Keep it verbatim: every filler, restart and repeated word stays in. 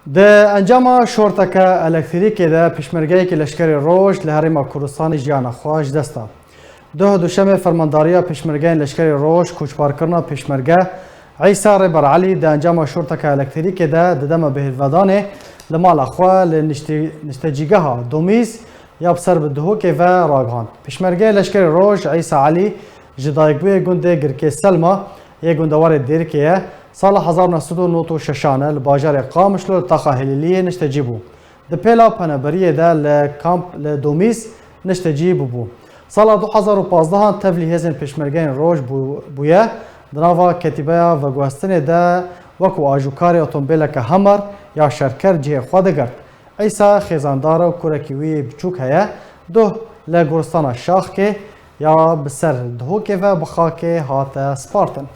Di encama şorteke elektrîkê de pêşmergeyekî leşkerê Roj li Herêma Kurdistanê jiyana xwe ji dest da. Duh duşemê fermandariya pêşmergeyên leşkerê Roj koçbarkirina pêşmerge Îsa Rêber Elî di encama şorteke elektrîkê de di dema bihêlvedanê li mala xwe li niştecîgeha Domîz ya bi ser bi Duhokê ve ragihand. Pêşmergeyê leşkerê Roj Îsa Elî ji dayikbûyê gundê Girkê Selma yê gundewarê Dêrikê ye. Sala hezar neh sed û nod û şeşan e li bajarê Qamişlo li taxa Hêlîliyê niştecî bû. Di pêla penaberiyê de li kamp li Domîz niştecî bûbû. Sala du hezar û pazdehan tevlî hêzên pêşmergeyên Roj bûye, di nava ketîbeya veguhestinê de wekû ajûkarê otombêleke Hummer ya şerker cihê xwe digirt. Îsa xêzandar e û kurekî wî biçûk heye. Duh li goristana Şaxkê ya bi ser Duhokê ve bi xakê hate spartin.